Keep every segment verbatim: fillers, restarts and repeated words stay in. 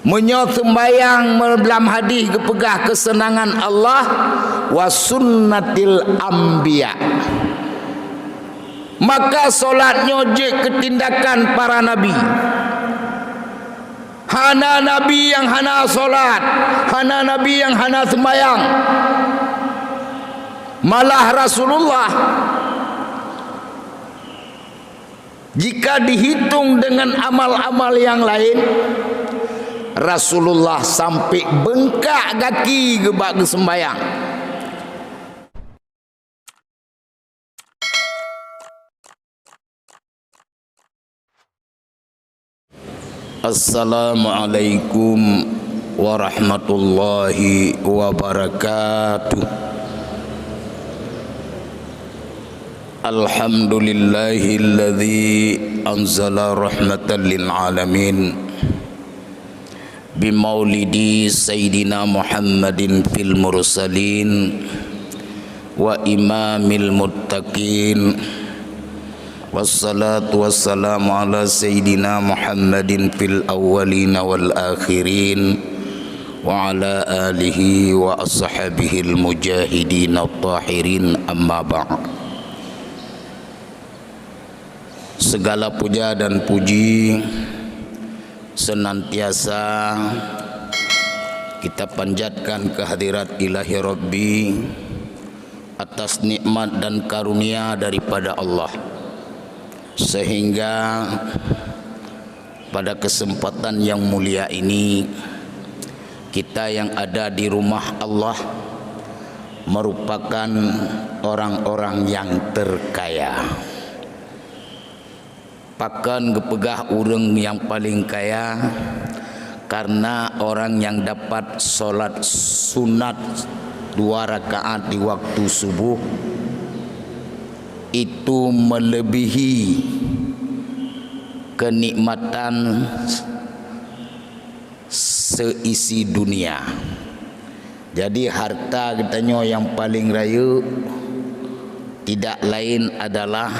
Meunyoe seumbahyang, lam hadis geupeugah keuseunangan Allah, wa sunnatil anbiya. Maka solat nyoe jeuet keu tindakan para nabi. Hana nabi nyang hana solat, hana nabi nyang hana seumbahyang. Malah Rasulullah, jika dihitung dengan amal-amal nyang laén, Rasulullah sampai beungkak gaki geuba geuseumbahyang. Assalamualaikum warahmatullahi wabarakatuh. Alhamdulillahilladzi anzala rahmatan lil alamin. Bimaulidi Sayyidina Muhammadin fil mursalin wa imamil muttaqin. Wassalatu wassalamu ala Sayyidina Muhammadin fil awwalina wal akhirin wa ala alihi wa ashabihil mujahidin tahirin, amma ba'd. Segala puja dan puji senantiasa kita panjatkan kehadirat Ilahi Rabbi atas nikmat dan karunia daripada Allah, sehingga pada kesempatan yang mulia ini, kita yang ada di rumah Allah merupakan orang-orang yang terkaya. Pakon geupeugah ureuëng nyang paleng kaya? Karena orang yang dapat sholat sunat dua rakaat di waktu subuh itu melebihi kenikmatan seisi dunia. Jadi, harta geutanyoe nyang paleng rayeuk tidak laén adalah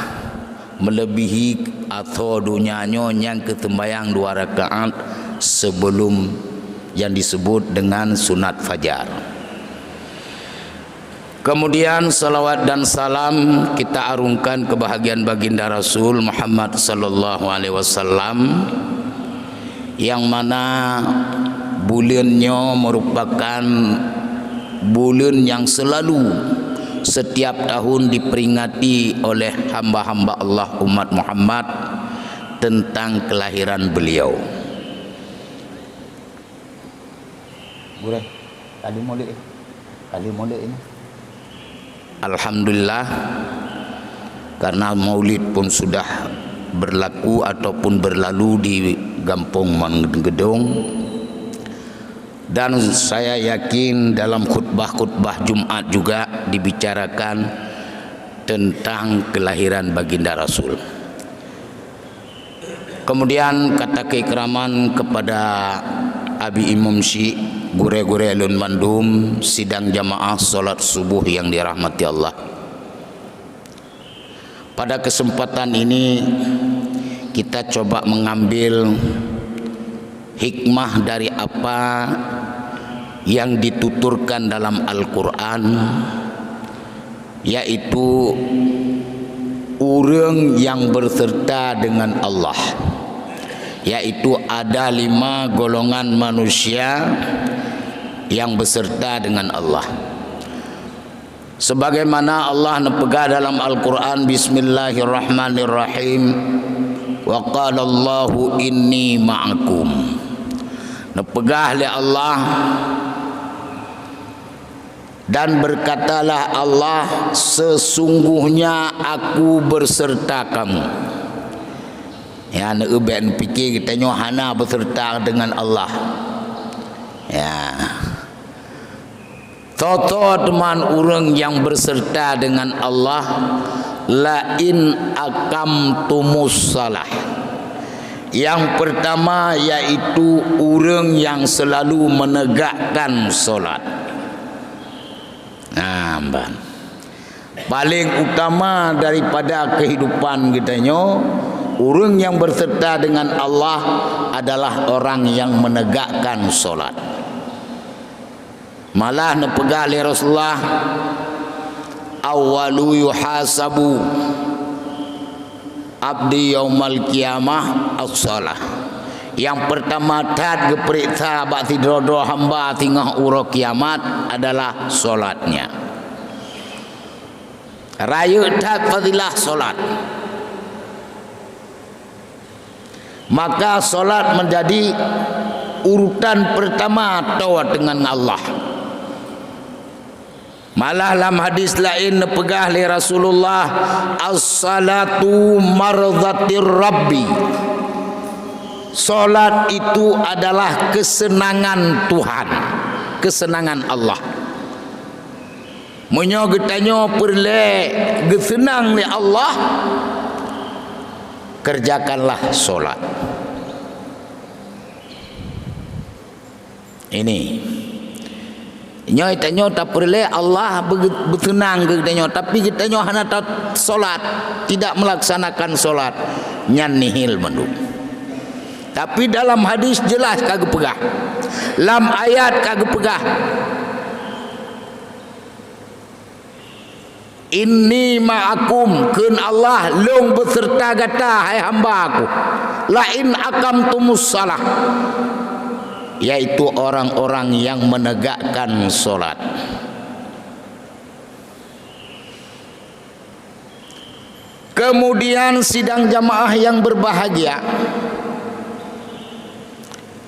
melebihi atau donya nyoe nyang keu seumbahyang dua rakaat sebelum yang disebut dengan sunat fajar. Kemudian, salawat dan salam kita arungkan kebahagiaan Baginda Rasul Muhammad sallallahu alaihi wasallam, yang mana buleuen nyoe merupakan buleuen yang selalu setiap tahun diperingati oleh hamba-hamba Allah umat Muhammad tentang kelahiran beliau. Gurèe, kali mulod, kali mulod ini. Alhamdulillah, karena maulid pun sudah berlaku ataupun berlalu di Gampong Manggedong, dan saya yakin dalam khutbah-khutbah Jumat juga dibicarakan tentang kelahiran Baginda Rasul. Kemudian, kata keikraman kepada Abi Imum Syik, gurèe-gurèe lôn mandum, sidang jamaah salat subuh yang dirahmati Allah. Pada kesempatan ini, kita coba mengambil hikmah dari apa yang dituturkan dalam Al-Quran, yaitu ureuëng yang berserta dengan Allah, yaitu ada lima golongan manusia yang beserta dengan Allah. Sebagaimana Allah neupeugah dalam Al-Quran, "Bismillahirrahmanirrahim. Wa qalallahu inni ma'akum." Neupeugah lé Allah, "Dan berkatalah Allah, sesungguhnya Aku berserta kamu." Ya, neubek neupike geutanyoe hana berserta dengan Allah. Ya. Soe-soe teuma ureuëng nyang berserta dengan Allah, "La in aqamtumus shalah." Yang pertama yaitu ureuëng nyang selalu menegakkan solat. Nah, ban. Paling utama daripada kehidupan geutanyoe, Ureuëng nyang berserta dengan Allah adalah orang yang menegakkan solat. Malah neupeugah lé Rasulullah, "Awwalu yuhasabu abdi yaumal qiyamah as-shalah." Nyang peurtama that geupeuriksa bak sidroe-droe hamba singoh uroe kiamat adalah solatnya. Rayeuk that fadilah solat. Maka solat menjadi urutan pertama toh dengan Allah. Malah lam hadis laén neupeugah lé Rasulullah, "As-salatu mardatir Rabbi." Solat itu adalah kesenangan Tuhan, kesenangan Allah. Meunyoe geutanyoe peureulée geuseunang lé Allah, kerjakanlah solat. Ini. Nyoe tanyoe tapeureulée Allah beu-, beuseunang keu geutanyoe, tapi geutanyoe hana ta-, solat, tidak melaksanakan solat, nyan nihil mandum. Tapi dalam hadis jelas ka geupeugah, lam ayat ka geupeugah, "Inni ma'akum," kheun Allah, "Lôn beuseurta gata, hai hamba-Ku, la in aqamtumus shalah," yaitu orang-orang yang menegakkan solat. Kemudian sidang jamaah yang berbahagia,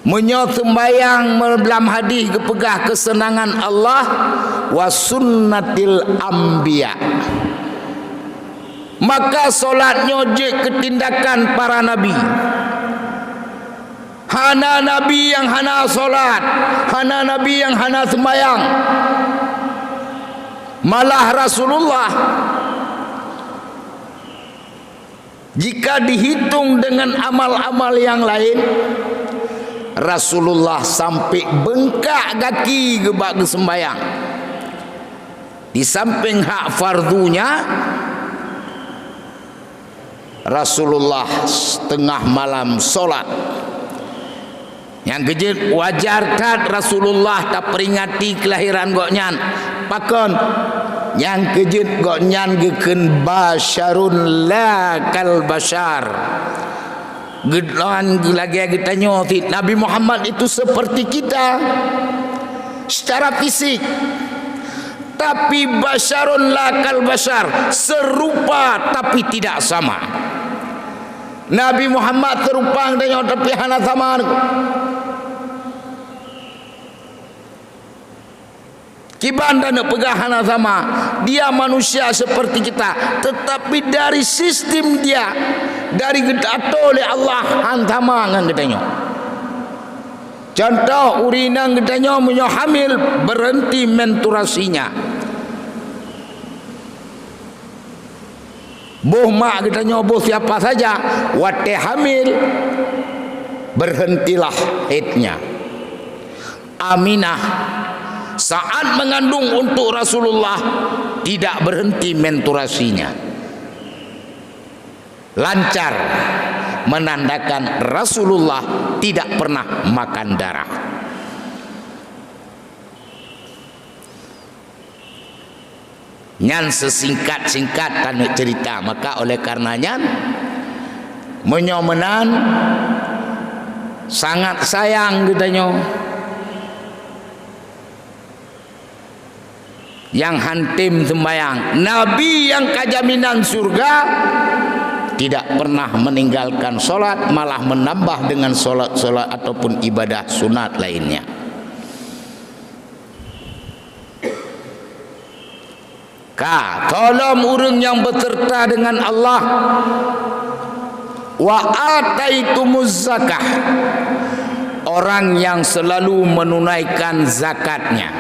meunyoe seumbayang me-, lam hadis geupeugah keuseunangan Allah, wa sunnatil anbiya, maka solat nyoe jeuet keu tindakan para nabi. Hana nabi nyang hana solat, hana nabi nyang hana seumbayang. Malah Rasulullah, jika dihitung dengan amal-amal nyang laén, Rasulullah sampai beungkak gaki geuba geuseumbayang. Di samping hak fardunya, Rasulullah teungoh malam solat. Nyang keujeuet wajar that Rasulullah taperingati keulahiran gobnyan. Pakon? Nyang keujeuet gobnyan geukheun basyarun la kal basyar. Geutanyoe lagée geutanyoe cit. Nabi Muhammad itu seperti kita secara fisik. Tapi basyarun la kal basyar, serupa tapi tidak sama. Nabi Muhammad serupa geutanyoe tapi hana sama. Kiban dan peugah hana sama. Dia manusia seperti kita, tetapi dari sistem dia, dari geuatur lé Allah, hana sama ngon geutanyoe. Contoh, ureuëng inong geutanyoe meunyoe hamil, berhenti menstruasinya. Boh mak geutanyoe, boh siapa saja, watée hamil, berhentilah haidnya. Aminah, saat mengandung untuk Rasulullah, tidak berhenti menstruasinya. Lancar, menandakan Rasulullah tidak pernah makan darah. Nyan seusingkat-singkat taneuk cerita. Maka oleh karena nyan, meunyoe meunan, sangat sayang geutanyoe nyang hantem seumbayang. Nabi nyang ka jaminan syurga tidak pernah meninggalkan solat, malah menambah dengan solat-solat ataupun ibadah sunat lainnya. Ka, tolong ureuëng nyang beuseurta dengan Allah. Wa ataitumuz zakah, orang yang selalu menunaikan zakatnya.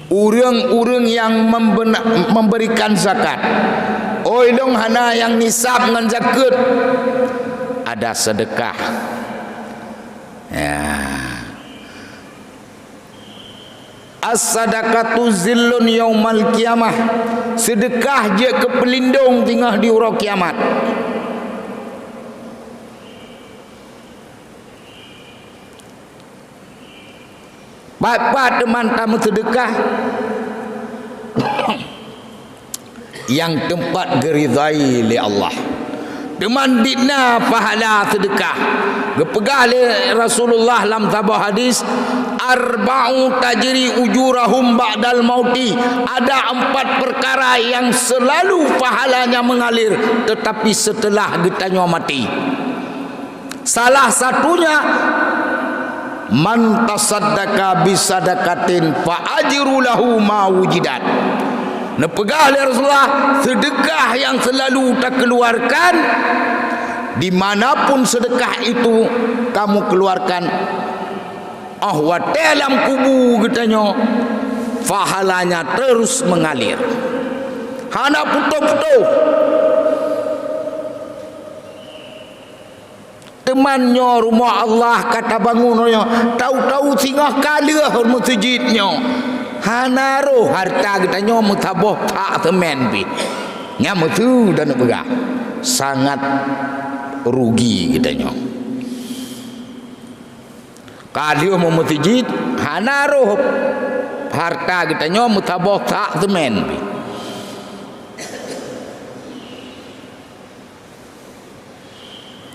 Ureuëng-ureuëng nyang membena-, memberikan zakat. Oi, lôn hana nyang nisab ngon zakeuet, ada sedekah. Ya. As-sadaqatu zillun yaumal qiyamah. Seudeukah jeuet keu peulindong singoh di uroe kiamat. Pat-pat teuma tameuseudeukah nyang teumpat geuridhai lé Allah. Teuma dikna pahala seudeukah. Geupeugah lé Rasulullah lam saboh hadis, "Arba'u tajri ujurahum ba'dal mauti." Ada empat perkara yang selalu pahalanya mengalir, tetapi setelah geutanyoe maté. Salah satunya, "Man tasaddaqa bisadaqatin fa ajru lahu ma wujidat." Neupeugah lé Rasulullah, seudeukah nyang seulalu takeuluarkan, di mana pun seudeukah itu kamu keuluarkan, óh watée lam kubu geutanyoe, pahalanya terus mengalir. Hana putôh-putôh. Teuma nyoe rumoh Allah ka tabangun nyoe, tau-tau singoh ka lheueh meuseujid nyoe. Hana roh hareuta geutanyoe meusaboh thak seumén pih. Nyan meuseu dan peugah, sangat rugi geutanyoe. Ka lheueh meuseujid, hana roh hareuta geutanyoe meusaboh thak seumén pih.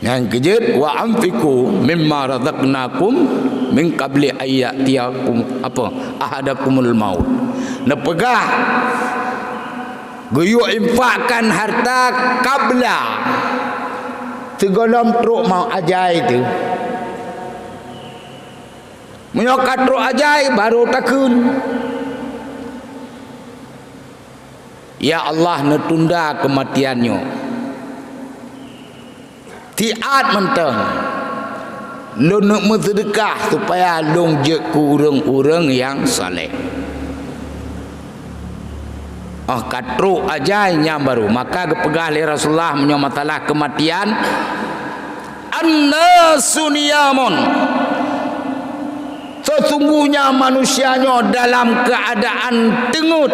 Nyang keujeuet, "Wa anfiqu mimma razaqnakum min qabli ayyatiyakum," apa, "ahadakumul maut." Neupeugah, geuyue infakkan hareuta qabla, sigohlom trok mawöt ajai teuh. Meunyoe ka trok ajai, barô takheun. Ya Allah, neutunda keumatian nyoe. Siat mantong Lôn neuk meuseudeukah supaya Lôn jeuet keu ureuëng-ureuëng nyang saleh. Óh ka trok ajai nyan barô, maka geupeugah lé Rasulullah meunyoe masalah keumatian, "An-nasu niyamun." Sesungguhnya manusia nyoe dalam keuadaan teungeut.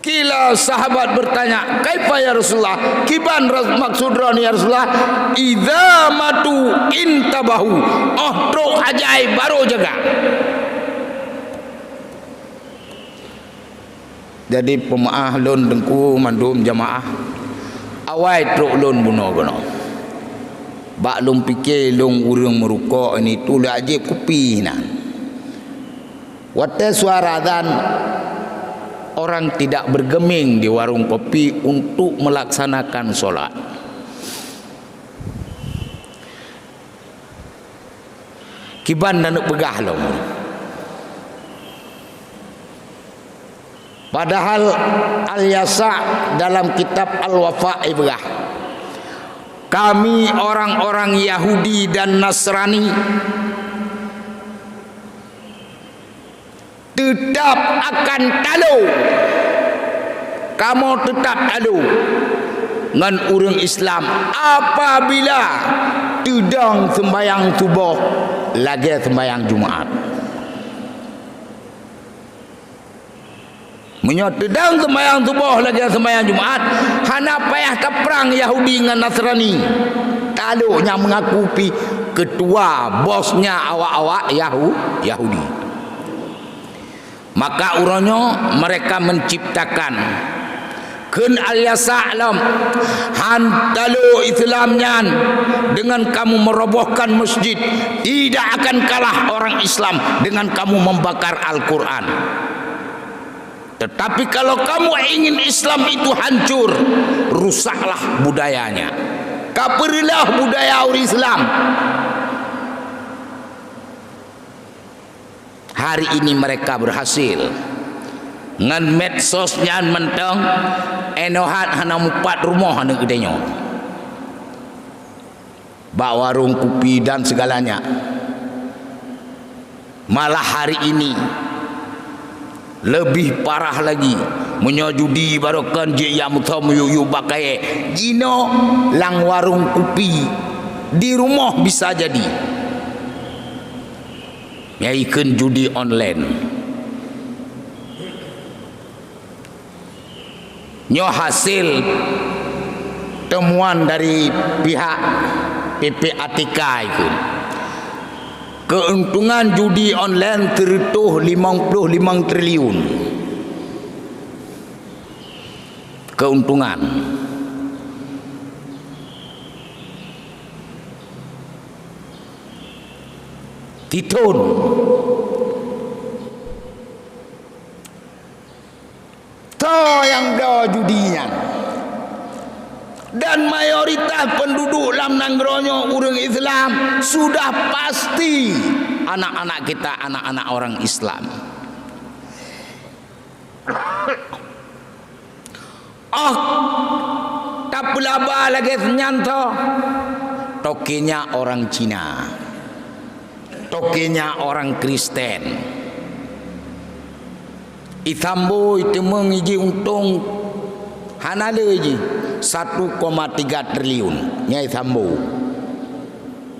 Kila sahabat bertanya, "Kaifa ya Rasulullah? Kiban ras-, maksud droeneuh ya Rasulullah?" "Idza matu intabahu." Óh trok ajai barô jaga. Jadi peumaáh lôn teungku mandum jamaah. Awai trok lôn bunoe keunoe. Bak lôn pike lôn ureuëng meurukok ini tu lé ajeb kupi nan. Watée suara azan, orang tidak bergeming di warung kopi untuk melaksanakan sholat. Kiban dan peugah lom. Padahal Al-Yasa dalam kitab Al-Wafa ibrah, kami orang-orang Yahudi dan Nasrani teutap akan talo. Kamoe teutap talo ngon ureuëng Islam apabila teudong seumbahyang suboh lagée seumbahyang Jumat. Meunyoe teudong seumbahyang suboh lagée seumbahyang Jumat, hana payah taprang Yahudi ngon Nasrani. Talo nyang meungaku pi keutua bosnya awak-awak Yahu-, Yahudi. Maka uroe nyoe mereka menciptakan kheun Al-Yasa lom, "Han talo Islam nyan dengan kamu merobohkan masjid, tidak akan kalah orang Islam dengan kamu membakar Al-Quran. Tetapi kalau kamu ingin Islam itu hancur, rusaklah budayanya. Kapeureuloh budaya ureuëng Islam." Hari ini mereka berhasil. Ngon medsos nyan mantong, inoe hat hana mupat rumoh aneuk geutanyoe. Bak warong kupi dan segalanya. Malah hari ini, lebih parah lagi, meunyoe judi barokon jih nyang meuthom yub-yub bak kayée, jinoe lam warong kupi, di rumoh bisa jadi. Nyang ikheun judi online. Nyoe hasil temuan dari pihak P P A T K itu. Keuntungan judi online seratus lima puluh lima triliun. Keuntungan. Titun. Toh nyang bloe judi nyan. Dan mayoritas penduduk lam nanggroe nyoe ureuëng Islam, sudah pasti anak-anak kita, anak-anak orang Islam. Oh, tapeulaba lagée nyan toh. Tokinya orang Cina. Tokinya orang Kristen. Isambo iteumeung iji untông hana le jih, satu koma tiga triliun. Nyan Isambo.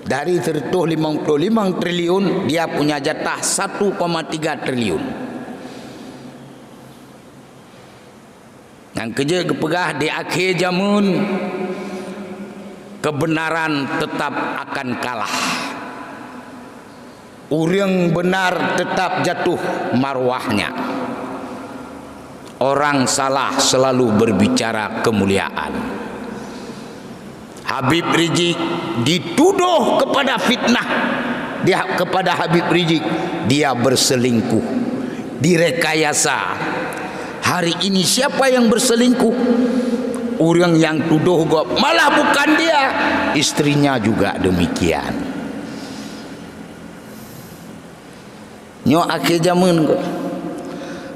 Dari seratus lima puluh lima triliun, dia punya jatah satu koma tiga triliun. Nyang keujeuet geupeugah di akhé jameun, kebenaran tetap akan kalah. Ureuëng benar tetap jatuh marwahnya. Orang salah selalu berbicara kemuliaan. Habib Rizik dituduh kepada fitnah, dia, kepada Habib Rizik, dia berselingkuh, direkayasa. Hari ini siapa yang berselingkuh? Ureuëng nyang tuduh gob, malah bukan dia, istrinya juga demikian. Nyoe akhé jameun kok.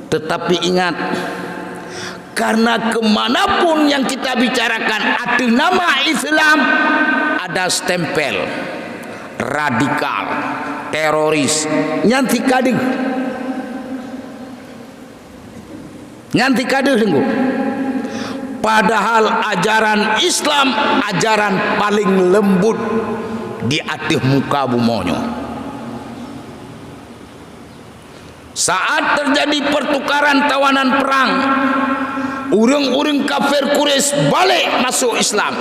Tetapi ingat, karena kemanapun yang kita bicarakan ateueh nama Islam, ada stempel radikal, teroris, nyan sikadeuh. Nyan sikadeuh teungku. Padahal ajaran Islam, ajaran paling lembut di ateueh muka bumoe nyoe. Saat terjadi pertukaran tawanan perang, ureuëng-ureuëng kafir Quraisy balek masuk Islam.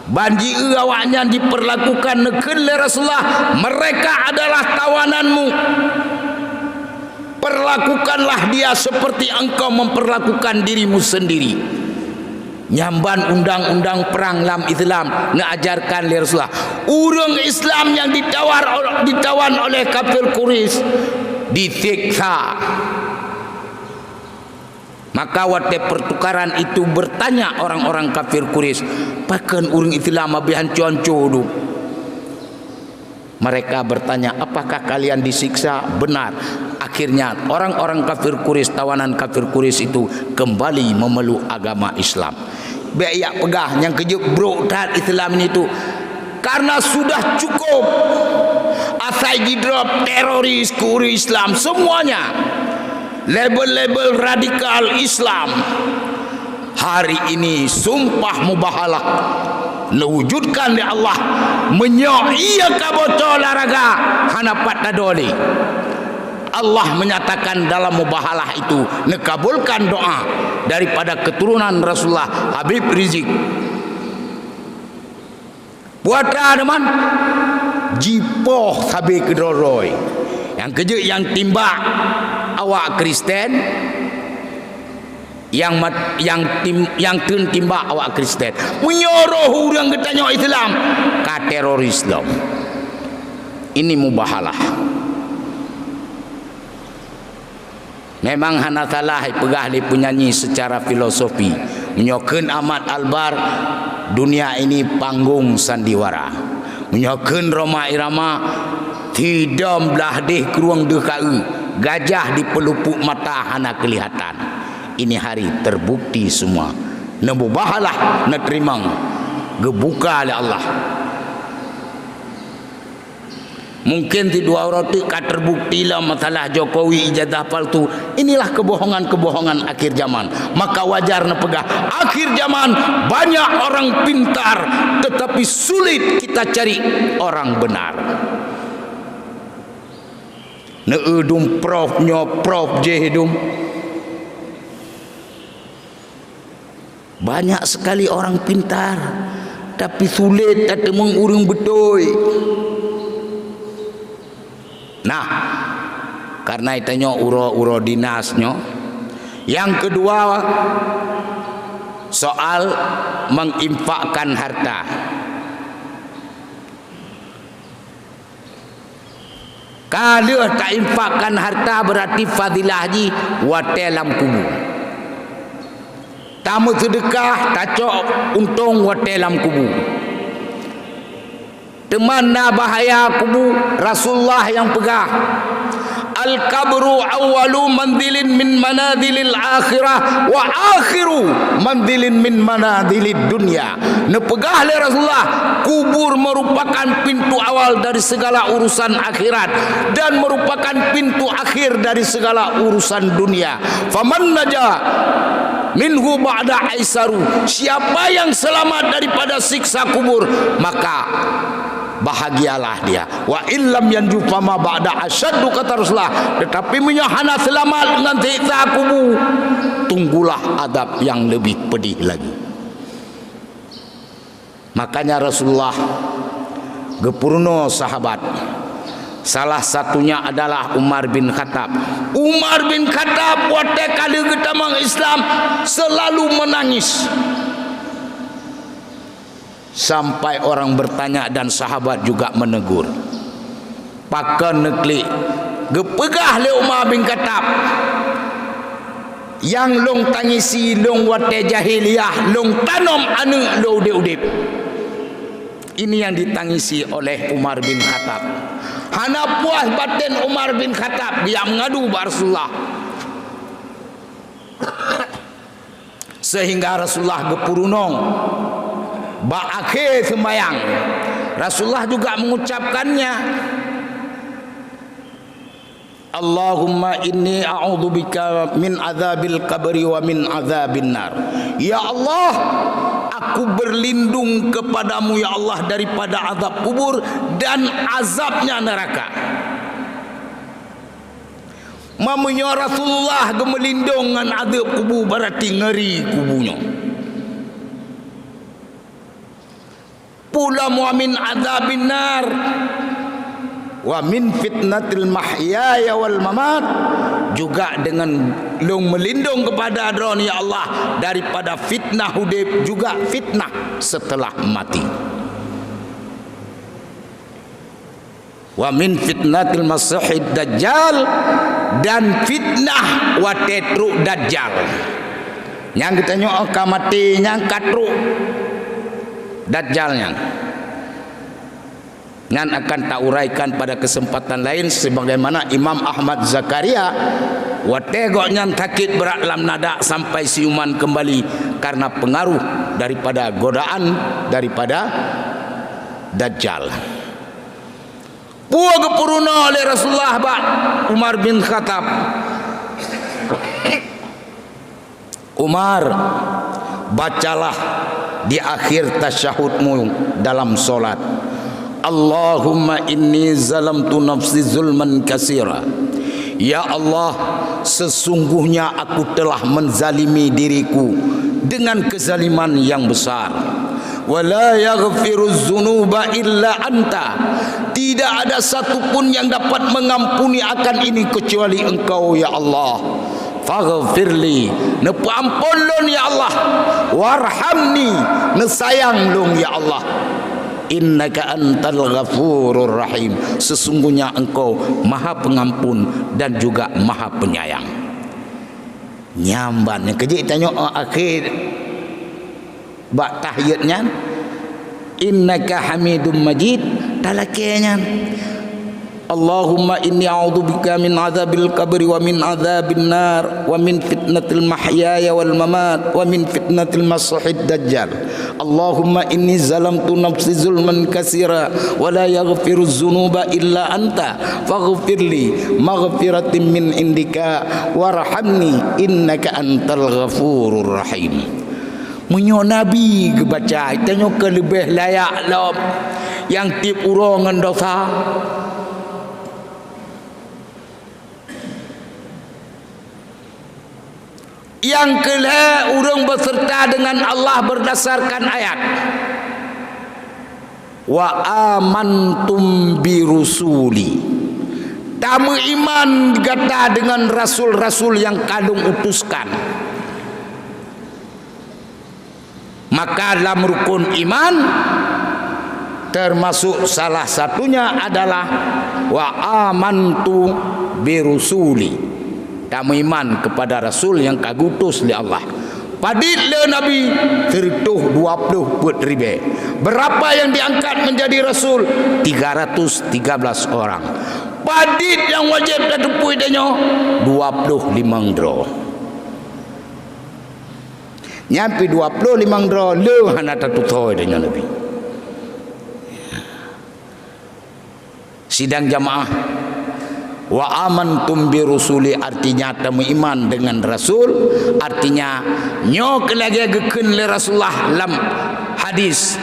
Ban jieu awaknyan diperlakukan neukheun lé Rasulullah, "Mereka adalah tawananmu. Perlakukanlah dia seperti engkau memperlakukan dirimu sendiri." Nyan ban undang-undang perang lam Islam neuajarkan lé Rasulullah. Ureuëng Islam nyang ditawar, ditawan oleh kafir Quraisy disiksa. Maka watée pertukaran itu bertanya orang-orang kafir Quraisy, "Pakon ureuëng Islam habéh hanco-hanco dum?" Mereka bertanya, "Apakah kalian disiksa?" Benar. Akhirnya orang-orang kafir Quraisy, tawanan kafir Quraisy itu kembali memeluk agama Islam. Bék jak peugah nyang keujeuet brok that Islam ini tu. Karena sudah cukup asai jidrop teroris keu ureuëng Islam semuanya. Label-label radikal Islam. Hari ini sumpah mubahalah neuwujudkan lé Allah. Meunyoe ié ka bocor lam raga, hana pat tadoli. Allah menyatakan dalam mubahalah itu neukabulkan doa daripada keturunan Rasulullah Habib Rizik. Puasa teuma jipoh sabe keudroe-droe. Nyang keujeuet nyang timbak awak Kristen, nyang mat-, nyang tim-, nyang teun timbak awak Kristen. Meunyoe roh ureuëng geutanyoe Islam, ka teroris lom. Ini mubahalah. Memang hana salah ipeugah lé peunyanyi secara filosofi. Meunyoe kheun Ahmad Albar, dunia ini panggung sandiwara. Meunyoe kheun Rhoma Irama, sidom blah deh krueng deuh ka-eu, gajah di peulupuk mata hana keulihatan. Ini hari terbukti semua. Neumubahalah, neuteurimong, geubuka lé Allah. Mungkin sidua uroe teuk ka terbukti lom masalah Jokowi ijazah palsu. Inilah kebohongan-kebohongan akhir zaman. Maka wajar neupeugah, akhir zaman banyak orang pintar, tetapi sulit kita cari orang benar. Neu-eu dum prof nyoe, prof jéh dum. Banyak sekali orang pintar, tapi sulet tateumeung ureuëng beutôi. Nah, karena itu nyoe uroe-uroe dinas nyoe. Yang kedua, soal menginfakkan harta. Ka lheueh tainfakkan harta, berarti fadilah jih watée lam kubu. Tameuseudeukah, tacok untông watée lam kubu. Teuma na bahaya kubu, Rasulullah nyang peugah, "Al-qabru awwalu manzilin min manazilil akhirah wa akhiru manzilin min manazilid dunya." Neupeugah lé Rasulullah, kubur merupakan pintu awal dari segala urusan akhirat dan merupakan pintu akhir dari segala urusan dunia. Faman naja minhu ba'da aisaru. Siapa yang selamat daripada siksa kubur, maka bahagialah dia. Wa illam yanju fama ba'da asyaddu, kata Rasulullah. Tetapi meunyoe hana seulamat ngon siksa kubu, tunggulah azab yang lebih pedih lagi. Makanya Rasulullah geupeurunoe sahabat. Salah satunya adalah Umar bin Khattab. Umar bin Khattab watée ka lheueh geutamong Islam selalu menangis. Sampai orang bertanya dan sahabat juga menegur. Pakon neuklik? Geupeugah lé Umar bin Khattab, "Nyang lôn tangisi lôn watée jahiliyah, lôn tanom aneuëk lôn udeb-udeb." Ini yang ditangisi oleh Umar bin Khattab. Hana puas baten Umar bin Khattab, dia mengadu bak Rasulullah. Sehingga Rasulullah geupeurunoe bak akhé seumbahyang. Rasulullah juga mengucapkannya, "Allahumma inni a'udzubika min azabil qabri wa min azabin nar." Ya Allah, aku berlindung kepadamu, ya Allah, daripada azab kubur dan azabnya neraka. Meunyoe Rasulullah geumeulindong ngon azab kubu, berarti ngeri kubu nyoe. Pulam wa min azabin nar, wa min fitnatil mahyaya wal mamat, juga dengan lôn meulindong kepada Droeneuh, ya Allah, daripada fitnah udeb, juga fitnah setelah mati. Wa min fitnatil masihid dajjal, dan fitnah watée trok Dajjal. Nyang geutanyoe ka maté, nyang ka trok Dajjal nyan. Nyan akan tauraikan pada kesempatan lain, sebagaimana Imam Ahmad Zakaria, watée gobnyan sakét brat lam nadak sampai siuman kembali karena pengaruh daripada godaan daripada Dajjal. Peue geupeurunoe lé Rasulullah bak Umar bin Khattab? "Umar, bacalah di akhir tasyahudmu dalam solat, 'Allahumma inni zalamtu nafsi zulman katsira.'" Ya Allah, sesungguhnya aku telah menzalimi diriku dengan kezaliman yang besar. "Wa la yaghfiru dzunuba illa anta." Tidak ada satu pun yang dapat mengampuni akan ini kecuali Engkau, ya Allah. "Faghfirli," neupeuampôn lôn, ya Allah. "Warhamni," neusayang lôn, ya Allah. "Innaka antal ghafurur rahim," sesungguhnya Engkau Maha Pengampun dan juga Maha Penyayang. Nyan ban nyang keujeuet tanyoe akhé bak tahiyat nyan, "Innaka Hamidum Majid," talakée nyan, "Allahumma inni a'udzubika min adzabil qabri wa min adzabin nar wa min fitnatil mahyaya wal mamat wa min fitnatil masihid dajjal. Allahumma inni zalamtu nafsi zulman katsira wa la yaghfiru dzunuba illa anta faghfirli maghfiratin min indika warhamni innaka antal ghafurur rahim." Meunyoe Nabi geubaca, tanyoe ka leubeh layak lom nyang tieb uroe ngon dosa. Nyang keulhèe, ureuëng beuseureuta deungon Allah beurdasarkan ayat. "Wa amantum bi rusuli." Tameuiman gata deungon rasul-rasul nyang ka lôn utuskan. Maka lam rukun iman, termasuk salah satunya adalah, "Wa amantu bi rusuli." Tameuiman kepada rasul nyang ka geuutus lé Allah. Padit le nabi? Sireutoh dua ploh peuet ribèe. Berapa yang diangkat menjadi rasul? Tiga ratus tiga belas orang. Padit nyang wajéb tateupeue tanyoe? Dua ploh limong droe. Nyan pih dua ploh limong droe le hana tatutoe deungon Nabi. Sidang jamaah, "Wa amantum bi rusuli," artinya tameuiman dengan rasul, artinya nyoe keuh lagèe geukheun lé Rasulullah lam hadis,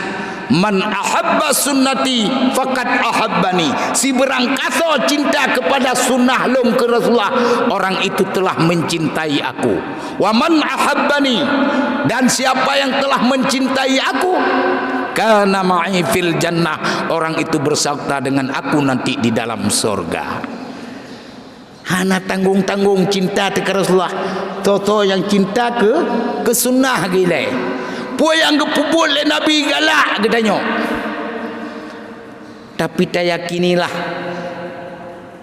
"Man ahabba sunnati faqad ahabbani." Sibeurang kasoe cinta kepada sunnah lôn, kheun Rasulullah, orang itu telah mencintai aku. "Wa man ahabbani," dan siapa yang telah mencintai aku, "kana ma'i fil jannah," orang itu bersama dengan aku nanti di dalam sorga. Hana tanggong-tanggong cinta teuh keu Rasulullah. Soe-soe nyang cinta keu, keu sunnah geuilèe. Peue nyang geupeubuet lé Nabi galak geutanyoe. Tapi tayakinilah,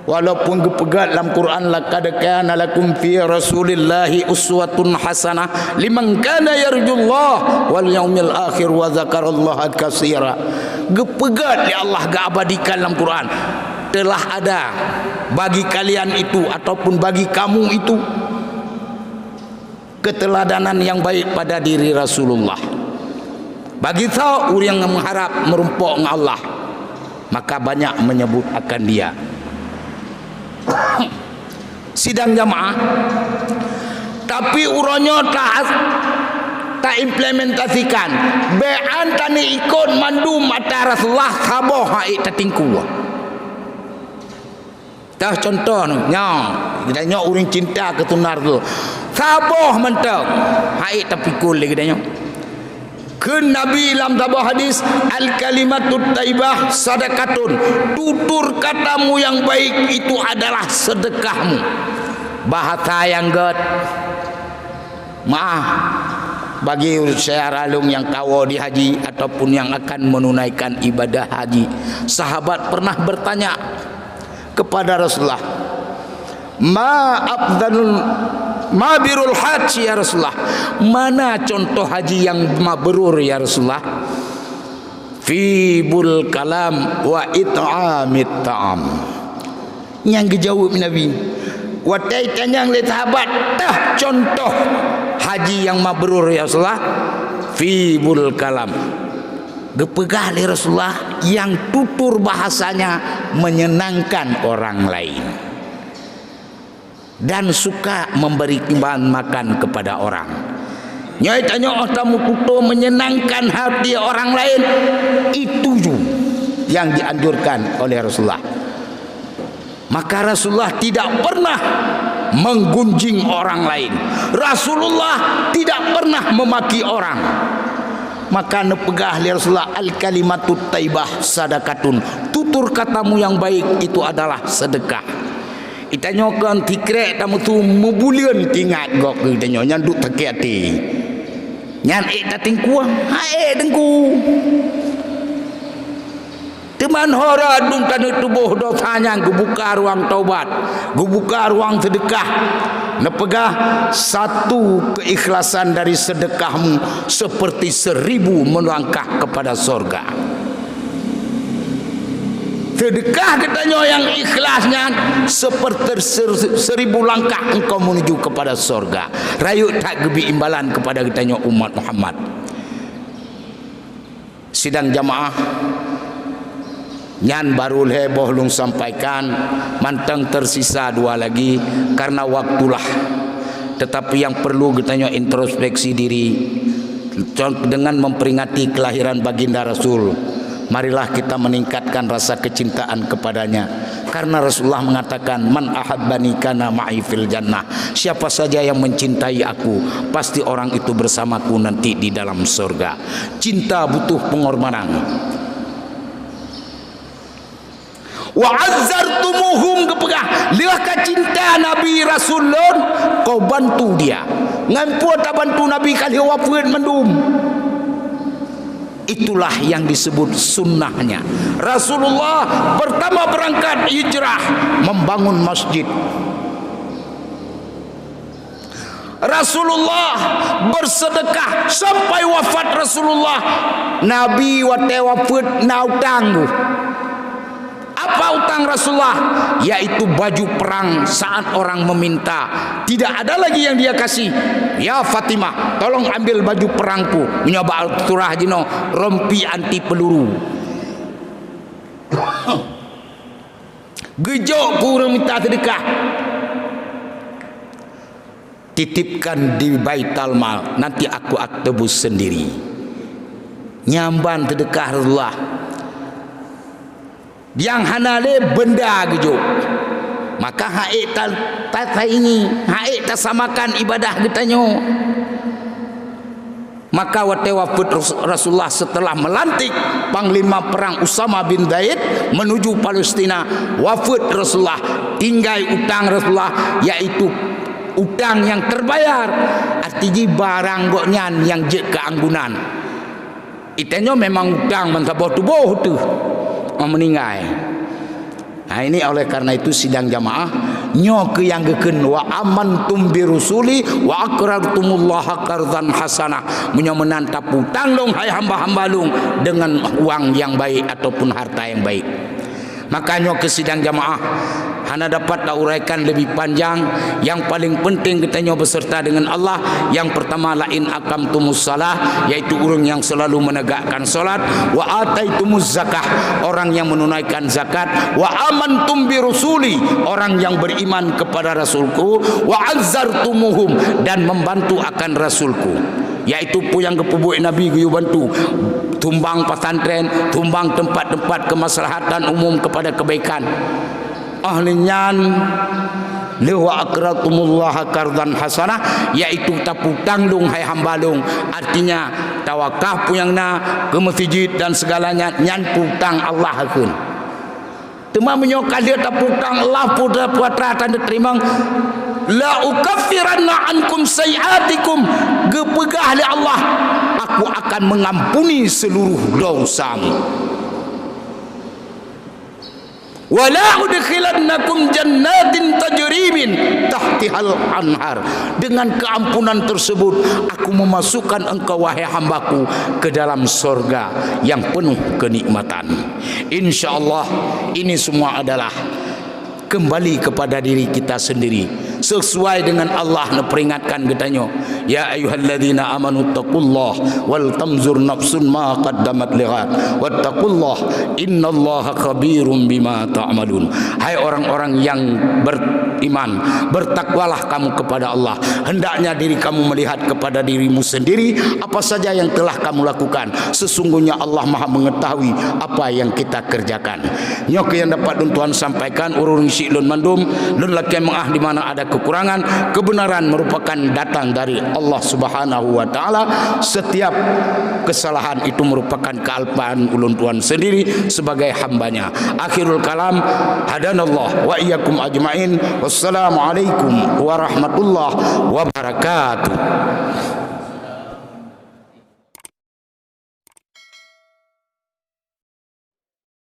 walaupun geupeugah lam Quran, "Laqad kana lakum fi Rasulillahi uswatun hasanah liman kana yarjullaha wal yaumil akhir wa dzakarallaha katsira." Geupeugah lé Allah, geuabadikan lam Quran, "Telah ada bagi kalian itu," ataupun "bagi kamu itu," keteladanan yang baik pada diri Rasulullah. Bagi soe ureuëng nyang meuharab meurumpok ngon Allah, maka banyak menyebut akan dia. Sidang jamaah, tapi uroe nyoe ta, taimplementasikan, bèk an taneuk ikot mandum ata Rasulullah, saboh han ék tatingkue. Tah contoh nyoe, geutanyoe ureuëng cinta keu sunnah Rasul. Saboh mantong han ék tapikul lé geutanyoe. Kheun Nabi lam saboh hadis, "Al-kalimatut thayyibah sadaqatun." Tutur katamu yang baik itu adalah sedekahmu. Bahasa nyang gèt, maaf, bagi syedara lôn nyang ka woe di haji ataupun nyang akan menunaikan ibadah haji, sahabat pernah bertanya kepada Rasulullah, "Ma afdalul, ma birrul hajj, ya Rasulullah? Mana contoh haji yang mabrur, ya Rasulullah?" "Thibul kalam wa it'amit ta'am." Nyang geujaweueb Nabi. Watèe itanyong lé sahabat, "Tah contoh haji nyang mabrur, ya Rasulullah?" "Thibul kalam." Geupeugah lé Rasulullah, yang tutur bahasanya menyenangkan orang lain dan suka memberi makan kepada orang. Nyoe tanyoe, oh, tameututoe menyenangkan hati orang lain, itu ju yang dianjurkan oleh Rasulullah. Maka Rasulullah tidak pernah menggunjing orang lain. Rasulullah tidak pernah memaki orang. Maka neupeugah lé Rasulullah, "Al-kalimatut thayyibah sadaqatun." Tutur katamu yang baik itu adalah sedekah. Itanyoe kon tikrek tameusu meubuleuen tingat gob keu itanyoe nyan duek sakét até. Nyan ék tatingkue, han ék teungku. Teuma ho rot dum taneuk tuboh dosa nyan geubuka ruang taubat, geubuka ruang seudeukah. Neupeugah, "Satu keikhlasan dari sedekahmu seperti seribu melangkah kepada sorga." Seudeukah geutanyoe nyang ikhlas nyan seperti ser-, seribu langkah engkau menuju kepada sorga. Rayeuk that geubri imbalan kepada geutanyoe umat Muhammad. Sidang jamaah, nyan baru lhèe boh lôn sampaikan, mantong tersisa dua lagi karena waktulah. Tetapi yang perlu geutanyoe introspeksi diri, con-, dengan memperingati kelahiran Baginda Rasul, marilah kita meningkatkan rasa kecintaan kepadanya. Karena Rasulullah mengatakan, "Man ahabbani kana ma'i fil jannah." Siapa saja yang mencintai aku, pasti orang itu bersamaku nanti di dalam surga. Cinta butuh pengorbanan. "Wa azzartumuhum," geupeugah, lheueh ka cinta Nabi Rasul lôn, kau bantu dia. Ngon peue tabantu Nabi ka lheueh wafeuet mandum? Itulah yang disebut sunnahnya. Rasulullah pertama berangkat hijrah, membangun masjid. Rasulullah bersedekah sampai wafat Rasulullah. Nabi watée wafeuet na utang geuh. Apa utang Rasulullah? Yaitu baju perang saat orang meminta. Tidak ada lagi yang dia kasih. "Ya Fatimah, tolong ambil baju perangku." Meunyoe bak turah jinoe, rompi anti peluru. Geujok keu ureuëng minta seudeukah. "Titipkan di Baitalmal, nanti aku ak-, tebus sendiri." Nyan ban seudeukah Rasulullah. Nyang hana lé benda geujok. Maka han ék ta-, ta-, taingi, han ék tasamakan ibadah geutanyoe. Maka watée wafeuet Ras-, Rasulullah setelah melantik Panglima Perang Usama bin Zaid menuju Palestina, wafeuet Rasulullah, tinggai utang Rasulullah, yaitu utang nyang terbayar, arti jih barang gobnyan nyang jeuet keu anggunan. Itanyoe memang utang ban saboh tuboh teuh, meuninggai. Nah, ini oleh karena itu sidang jamaah, nyoe keuh nyang geukheun, "Wa amantum bi rusuli wa aqrartumullaha qardan hasanah." Meunyoe meunan tapeutang lôn hai hamba-hamba lôn deungon uang nyang baik ataupun harta nyang baik. Maka nyoe keuh sidang jamaah, hana dapat tauraikan lebih panjang. Yang paling penting geutanyoe beserta dengan Allah. Yang pertama, "La in aqamtumus shalah," yaitu ureuëng yang selalu menegakkan salat, "wa ataitumuz zakah," orang yang menunaikan zakat, "wa amantum bi rusuli," orang yang beriman kepada Rasulku, "wa azzartumuhum," dan membantu akan Rasulku. Yaitu peue nyang geupeubuet Nabi geuyue bantu, tumbang pesantren, tumbang tempat-tempat kemaslahatan umum kepada kebaikan. Óh lheueh nyan, lheueh "wa aqrartumullaha qardan hasanah," yaitu tapeutang lôn hai hamba lôn. Artinya, tawakaf peue nyang na keu meuseujid dan segalanya, nyan peutang Allah kheun. Teuma meunyoe ka lheueh tapeutang Allah, peue atra tan teurimong, "La ukaffiranna ankum sayyiatikum," geupeugah lé Allah, "Aku akan mengampuni seluruh dosamu." "Wa la udkhilannakum jannatin tajri min tahtihal anhar." Dengan keampunan tersebut, Aku memasukkan engkau, wahai hambaku, ke dalam sorga yang penuh kenikmatan. Insya Allah, ini semua adalah kembali kepada diri kita sendiri. Sesuai dengan Allah neuperingatkan geutanyoe, "Ya ayyuhalladzina amanu taqullaha wal tanzur nafsun ma qaddamat lighad, wattaqullah, innallaha khabirum bima ta'malun." Hai orang-orang yang beriman, bertakwalah kamu kepada Allah. Hendaknya diri kamu melihat kepada dirimu sendiri, apa saja yang telah kamu lakukan. Sesungguhnya Allah Maha Mengetahui apa yang kita kerjakan. Nyoe keuh nyang dapat lôn tuan sampaikan, ureuëng syiek lôn mandum, lôn lakée meu'ah di mana ada kekurangan. Kebenaran merupakan datang dari Allah Subhanahu wa Ta'ala. Setiap kesalahan itu merupakan kealpaan ulôn tuan sendiri sebagai hambanya. Akhirul kalam, hadanallah wa iyyakum ajma'in. Wassalamualaikum warahmatullahi wabarakatuh.